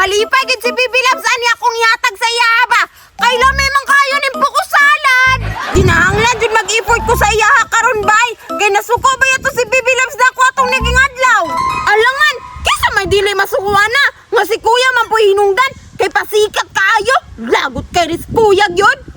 Malipay gid si Bibi Labs ani akong ihatag sa iya ba. Kay lami man kayo ning buko salad. Dinahanglan jud mag-effort ko sa iya karon bay. Kay nasuko ba yato si Bibi Labs na ako atong naging adlaw. Alangan, kisa may dili masukuan na nga si kuya man po hinungdan kay pasikat kaayo. Lagot kay ris kuya gyud.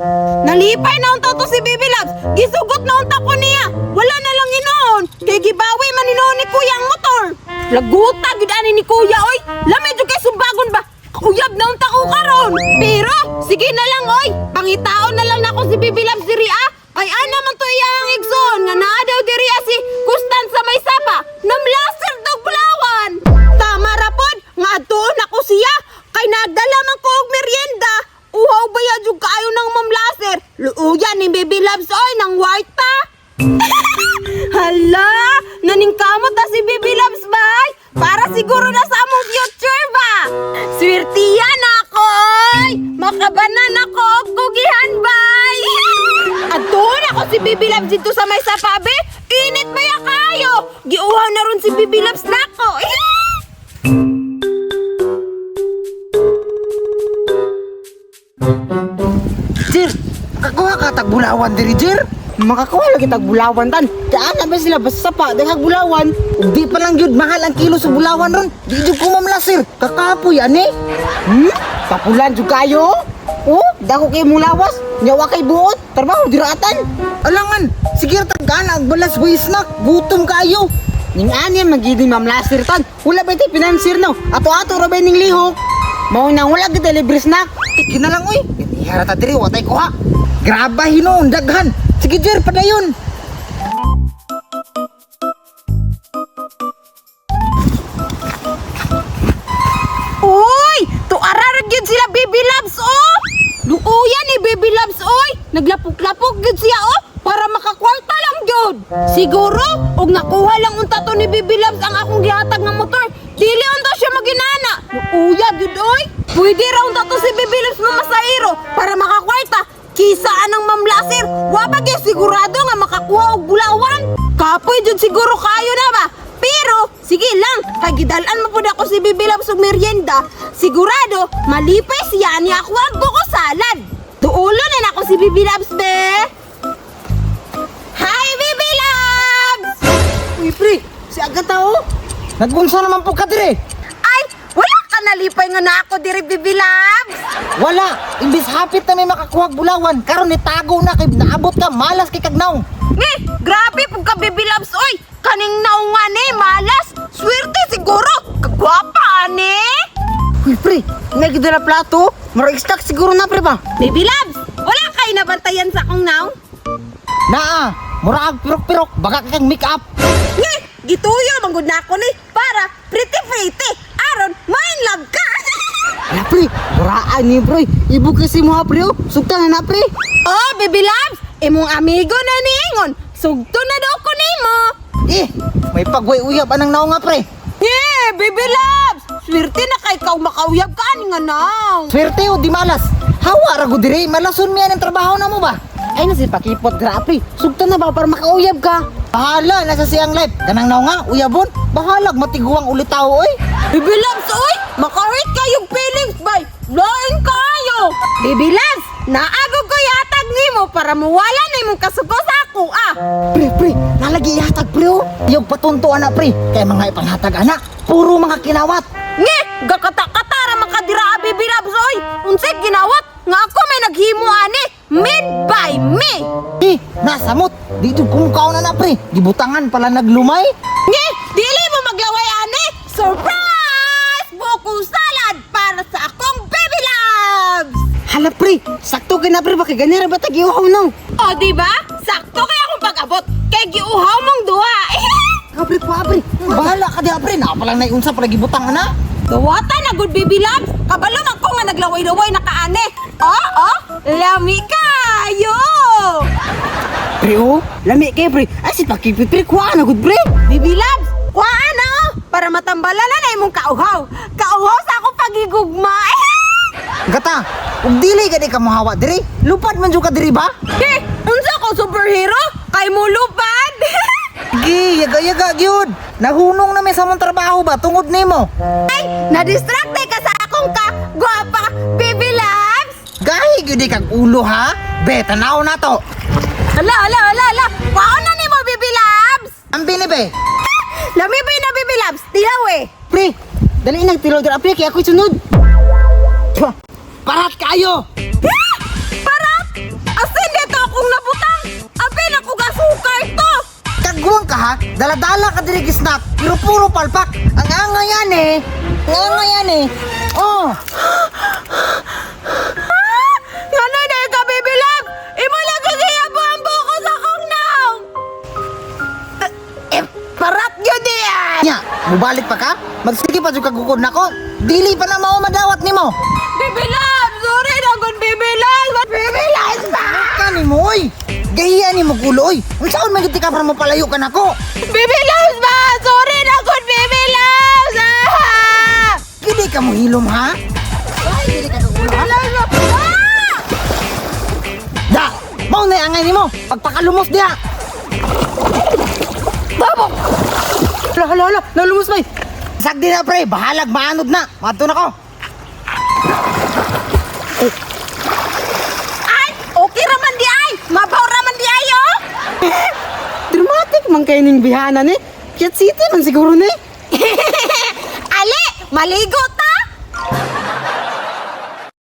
Nalipay na unta to si Bibi Labs. Gisugot na unta ko niya. Wala na lang inoon. Kay gibawi man inoon ni kuya ang motor. Laguta gyud ani ni kuya oy. Lamay jud kay sumbagon ba. Kuyab na unta ko karon. Pero sige na lang oy. Pangitaon na lang nako si Bibi Labs diri ah. Ay ana man to iya ang igsoon nga naa daw diri ah si Kustan sa may sapa. Namlaser daw bulawan. Tama ra pod nga adtuon ako siya kay nagdala man ko og merienda. Uhaw ba ya jud kaayo ng mamlaser? Luuyan ni Baby Labs oy ng white pa. Hala, naningkamot na si Baby Labs bay. Para siguro na sa among future ba? Swerte na ako oy. Makabanan ako og kugihan bay. Adtuon ako si Baby Labs dito sa may sapabe. Init ba ya kayo? Giuhaw na ron si Baby Labs nako. Jir, makakuha ka tag bulawan diri, Jir. Makakuha lagi tag bulawan tan. Daan na ba sila basta pa daghang bulawan. Ug di pa lang gyud mahal ang kilo sa bulawan ron. Di jud ko mamlasir. Kakapoy ani. Hmm? Papulan jud kayo. Oh, dako kay mong lawas. Nya wa kay buot. Trabaho diratan. Alangan, sige ra tag ana ang balas way snack. Gutom kaayo. Ning ani magidi Ma'am Lasir tan. Wala ba tay financier no? Ato-ato ra ba ning lihok? Mao nang wala gid libre snack. Sige na lang oy. Ihara ta diri wa tay kuha. Graba hinuon daghan. Sige Jir, padayon. Uy! Tuara ra gyud sila Baby Labs oh! Luuyan ni Baby Labs oy! Naglapok-lapok gyud siya oh! Para makakwarta lang gyud. Siguro og nakuha lang unta to ni Baby Labs ang akong gihatag nga motor, dili unta siya maginana. Luuya gyud oy! Pwede ra unta to si Baby Labs mamasahero para makakwarta. Kisa anang mamlasir, wa ba gyud sigurado nga makakuha og bulawan? Kapoy jud siguro kayo na ba? Pero, sige lang, kay gidalan mo pud ako si Bibi Labs og merienda, sigurado, malipay siya ni ako ang buko salad. Duulo na nako si Bibi Labs, be. Hi, Bibi Labs! Uy pre, si Agata oh. Nagunsa naman po ka diri. Ay, wala ka nalipay nga na ako diri, Bibi Labs. Wala, imbis hapit na may makakuha og bulawan, karon nitago na kay naabot ka malas kay kagnaw. Nge, grabe pud ka, Bibi Labs, oy. Kaning naunga ni, malas. Swerte siguro, kagwapa ani. Uy pre, may gidala plato. Murag stock siguro na pre ba? Bibi Labs, wala kayo nabantayan sa akong naong? Naa, mura ag pirok-pirok, baka kang make up. Nge, gituyo manggod na ako ni para pretty pretty aron main love ka. Ala pre, muraan ni pre. Ibo kasi mo ha pre oh. Sugta na na pre. Oh, Baby Labs, imong amigo na niingon. Sugto na daw ko nimo. Eh, may pagway uyab anang naong nga pre. Nge, Baby Labs, swerte na kay kaw makauyab ka ani nga naw. Swerte o di malas. Hawa ra gud diri, malason miya ng trabaho na mo ba? Ay na si pakipot dra pre. Sugta na ba para makauyab ka? Bahala na sa siyang life. Kanang naong nga, uyabon, bahalag matiguang ulitaw oy. Baby Labs, oy, makahurt kayong feelings bay. Lain kayo. Baby Labs, naagog ko yatag nimo para muwala na imong kasuko sa ako ah. Pre, pre, nalagi ihatag pre oh. Iyog patunto ana pre, kay mga ipanghatag ana, puro mga kinawat. Nge, gakata-katara makadira a Baby Labs oy. Unsay ginawat nga ako may naghimo ani, made by me. Eh, nasamot. Dito kung na na pre, gibutangan pala naglumay. Nge, dili mo maglaway ani. Surprise! Buko salad para sa akong Baby Labs. Hala pre, sakto kay na pre ba kay ganira ba tag iuhaw no? O, di ba? Sakto kay akong pag-abot. Kay giuhaw mong duha. Ka pre, kuha pre. Bahala ka di pre, naa palang naiunsa pala gibutang ana. Dawata na good Baby Labs. Kabalo man ko nga naglaway-laway na kaani. Oh, oh, lami kayo. Pre oh, lami kay pre. Ay si pakipot pre, kuha na gud pre. Baby Labs, kuhaan na oh, para matambala na na imong kauhaw. Kauhaw sa akong pagigugma. Gata, ug dili gani ka mohawa diri. Lupad man jud ka diri ba? Eh, unsa ko superhero? Kay mo lupad. Gi, yaga-yaga gyud. Nahunong na may sa mong trabaho ba tungod nimo. Ay, na-distract ka sa akong ka Gahi gyud kag ulo ha. Be, tanaw na to. Hala, hala, hala, hala. Kwaon na nimo, Bibi Labs. Ang bini be. Lami ba na, Bibi Labs? Tilaw eh. Pre, dali nang tilaw dira pre kay ako'y sunod. Pah, parat kayo. Ah! Parat! Asin dito akong nabutang. Apin ako gasukar to. Kagwang ka ha. Dala-dala ka diri snack, pero puro palpak. Ang anga yan eh. Ang anga yan eh. Oh, Ah! Ngano na ka, Bibi Labs? Imo lagi giyabo ang buko sa akong naong. Eh, parat yun diyan. nya, mubalik pa ka? Magsige pa jud kag gukod nako. Dili pa na mao madawat nimo. Bibi Labs, sorry na kung Bibi Labs. Bibi Labs ba? Kani mo oy. Gahiya ni mo gulo oy. Unsaon man gid ka para mapalayo ka nako? Bibi Labs ba? Sorry na kung Bibi Labs. Ah! Dili ka mo hilom ha? Ay, dili ka gulo Bibi ha? Labs ba? Ah! Da, mao na angay nimo. Pagpakalumos diha. Babo. Hala, hala, hala, nalumos bay. Sagdi na pre, bahalag maanod na. Madto na ko. Ay, okay raman di ay. Mabaw raman di ay, oh. Dramatic man kay ning bihana ni. Kiat City man siguro ni. Ali, maligo ta.